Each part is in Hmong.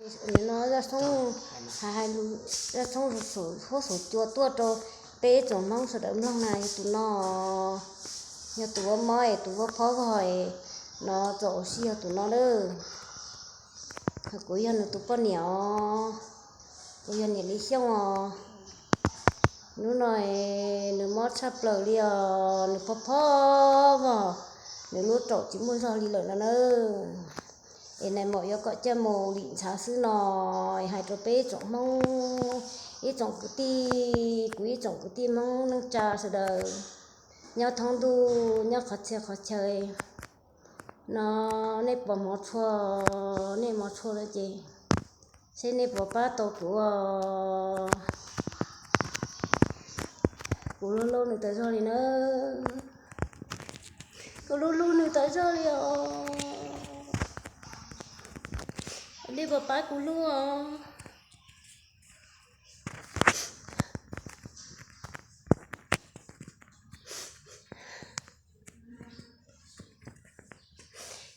Nim no Zaj Tshoob hais, hais lus, Zaj Tshoob huab saum cua tuaj rau peb ib tsoom Hmoob sawv daws mloog na, yog tus no, yog tus ua mob es tus ua phob vog es no txaus ua si yog tus no lawm. Kuv yog nws tus poj niam os, kuv yog niam Li Xyooj os. Hnub no nws mob tshaj plaws li os, nws phob phob vog, nws lub raum tsis muaj zog li lawm no na. Es nais maum yuav kom coj mus lim ntshav xwb no, es hais rau peb ib tsoom Hmoob, ib tsoom kwv tij, kuv ib tsoom kwv tij Hmoob neej tsa sawv daws nyob thoob ntuj, nyob qhov txhia qhov chaw no, nej pom hmov tshua, nej hmov tshua lawm ces seb nej puas pab tau kuv os. Kuv hlub hlub nws tas zog li na. Kuv hlub hlub nws tas zog li os. Nej puas pab kuv hlub os?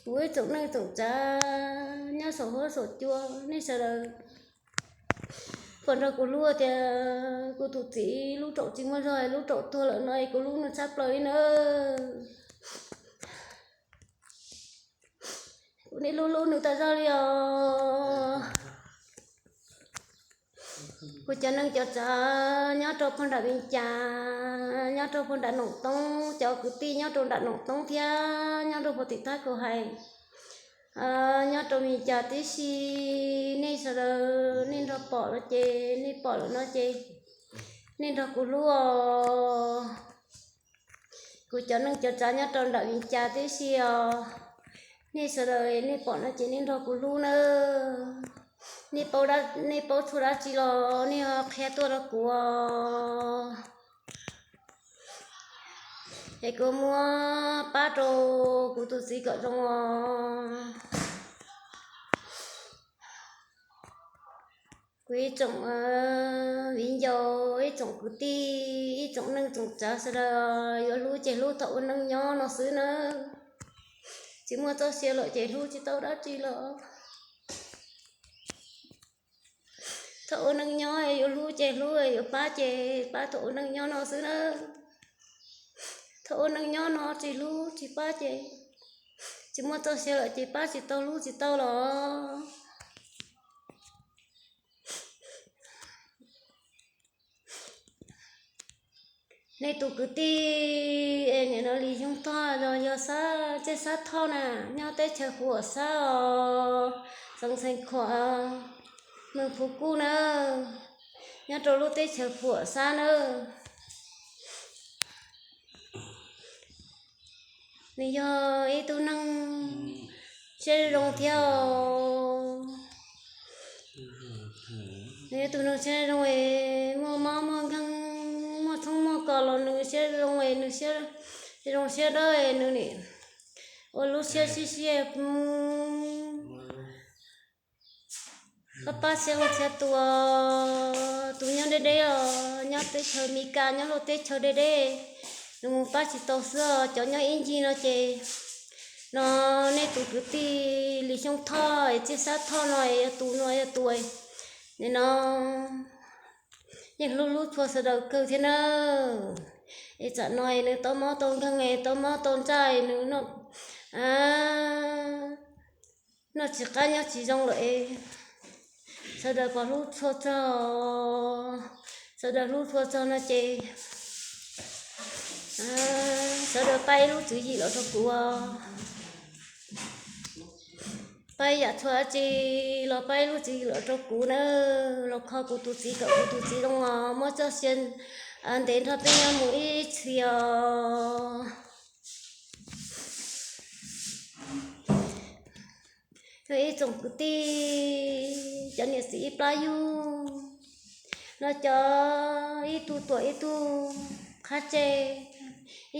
Kuv ib tsoom neej tsoom tsav nyob saum huab saum cua, nej sawv daws puas nrog kuv hlub tias kuv tus txiv lub raum tsis muaj zog, lub raum tuag lawm no es kuv hlub nws tshaj plaws li na. Kuv hlub hlub nws tas zog li os. Kuv cov neej cov tsav nyob rau puag nram Vias Cas, nyob rau puag nram Noom Toob, cov kwv tij nyob rau nram Noom Toob thiab nyob rau puag tim Thab Kaus Hais, nyob rau Vias Cas tib si, nej sawv daws nej nrog pom lawm ces, nej pom lawm no ces nej nrog kuv hlub os. Kuv cov neej cov tsav nyob rau nram Vias Cas tib si os, nej sawv daws nej pom no ces nej nrog kuv hlub nawb. Nej paub, nej paub txhua dab tsi los nej ho qhia tuaj rau kuv os. Es kuv muab pab rau kuv tus txiv kom zoo os. Kuv ib tsoom viv ncaus, ib tsoom kwv tij, ib tsoom neej tsoom tsav sawv daws, yuav hlub ces hlub thaum ua neej nyob no xwb na. Tsis muaj txoj sia lawm ces hlub tsis tau dab tsi lawm. Thaum ua neej nyob yuav hlub ces hlub, yuav pab ces pab thaum ua neej nyob no xwb na. Thaum ua neej nyob no tsis hlub tsis pab ces tsis muaj txoj sia lawm ces pab tsis tau hlub tsis tau los. Nej tus kwv tij es nim no Lis Xyooj Thoj los yog Xab, Txhiaj Xab Thoj na, nyob teb chaws Huam Xab os, xeev Xeev Khuam, mees Phuv Kuj na, nyob rau lub teb chaws Huam Xab na. Nws yog ib tug neeg siab zoo thiab os. Nws yog tus neeg siab zoo es muaj mob muaj nkeeg, muaj tshoob muaj kos los nws siab zoo es nws siab zoo siab dawb es nws nim ua lub siab sib siab pab pab txhia leej txhia tus, tus nyob deb deb os, nyob teb chaws Mes Kas, nyob luag teb chaws deb deb, nws mus pab tsis tau xwb os. Cov nyob ib ncig no ces no nej tus kwv tij Lis Xyooj Thoj es Txhiaj Xab Thoj no es yog tus no yog tus es nim no yeej hlub hlub txhua sawv daws kawg thiab na. Es tsam no es nws tau mob tau nkeeg es tau mob tau ntsaj es nws noj tsis qab nyob tsis zoo lawm es sawv daws pom hlub txhua txog, sawv daws hlub txhua txog no ces sawv daws pab ib lub tswv yim los rau kuv, pab ib yam txhua dab tsi los pab ib lub tswv yim los rau kuv na, los kho kuv tus txiv kom kuv tus txiv zoo os, muab txoj sia ntev nrog peb nyob mus ib txhis os. Yog ib tsoom kwv tij, cov niam txiv ib plab yug, los cov ib tug tuam ib tug qab tseg,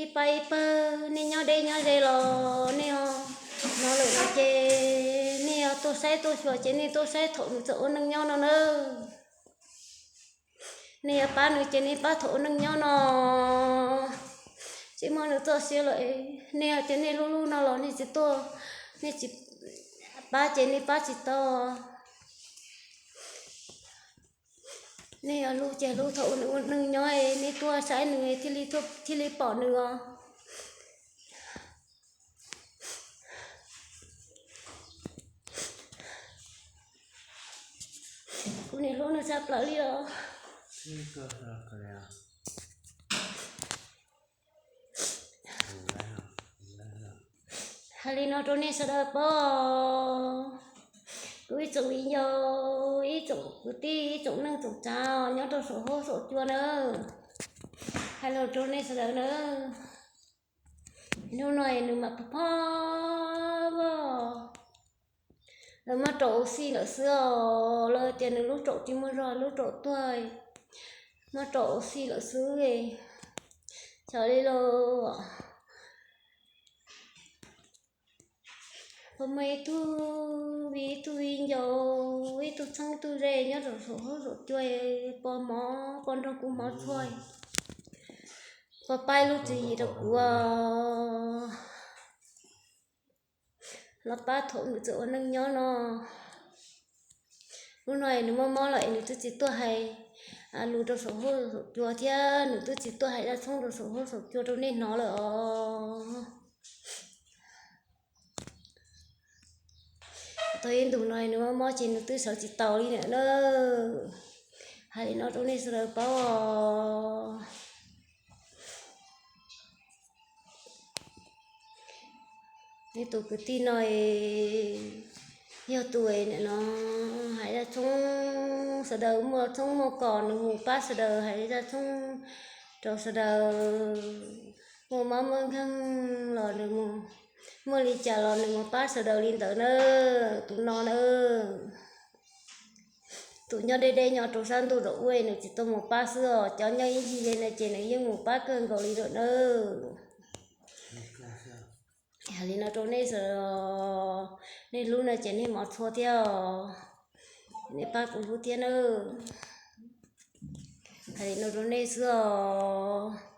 ib pab ib pawg, nej nyob deb nyob ze los nej ho hnov lawm no ces nej ho tuaj saib tuaj xyuas ces nej tuaj saib thaum nws txawm ua neej nyob no na. Nej yuav pab nws ces nej pab thaum ua neej nyob no. Tsis muaj nws txoj sia lawm, nej hais tias nej hlub hlub no los nej tsis tuaj, nej tsis pab ces nej pab tsis tau. Nej yog hlub ces hlub thaum nws ua neej nyob, nej tuaj saib nws thiaj li pom nws os. Kuv niam hlub nws tshaj plaws li os. Hais li no rau nej sawv daws paub, kuv ib tsoom viv ncaus, ib tsoom kwv tij, ib tsoom neej tsoom tsav nyob rau saum huab saum cua na, hais los rau nej sawv daws na, hnub no nws mam phob phob voj, lawv muab rau ua si lawm xwb os, lawv tias nws lub raum tsis muaj zog, lub raum tuag, muab rau ua si lawm xwb. Xyov li los, puas muaj ib tug viv, ib tug viv ncaus, ib tug txheeb ib tug ze nyob rau saum huab saum cua, pov hmov pov nrog kuv hmov txhua, pov pab lub tswv yim rau kuv los pab thaum nws tseem ua neej nyob no. Hnub no nws mob mob lawm es nws twb tsis tuaj hais lus rau saum huab saum cua thiab nws twb tsis tuaj hais zaj tshoob rau saum huab saum cua rau nej hnov lawm os. Tau ib ntus no nws mob mob ces nws twb sawv tsis taus li lawm na. Hais li no rau nej sawv daws paub os. Nej tus kwv tij no yog tus no hais zaj tshoob, sawv daws muaj tshoob muaj kos nws mus pab sawv daws hais zaj tshoob rau sawv daws. Muaj mob muaj nkeeg los nws mus, muaj li cas los nws mus pab sawv daws li ntawd na. Tus no na, tus nyob deb deb nyob rau sab ntuj rau ub nws tsis tau mus pab xwb os, cov nyob ib ncig ze no ces nws yeej mus pab kawg nkaus li lawm na. Hais li no rau nej sawv daws, nej hlub no ces nej hmov txhua thiab os, nej pab kuv hlub thiab na. Hais li no rau nej xwb os.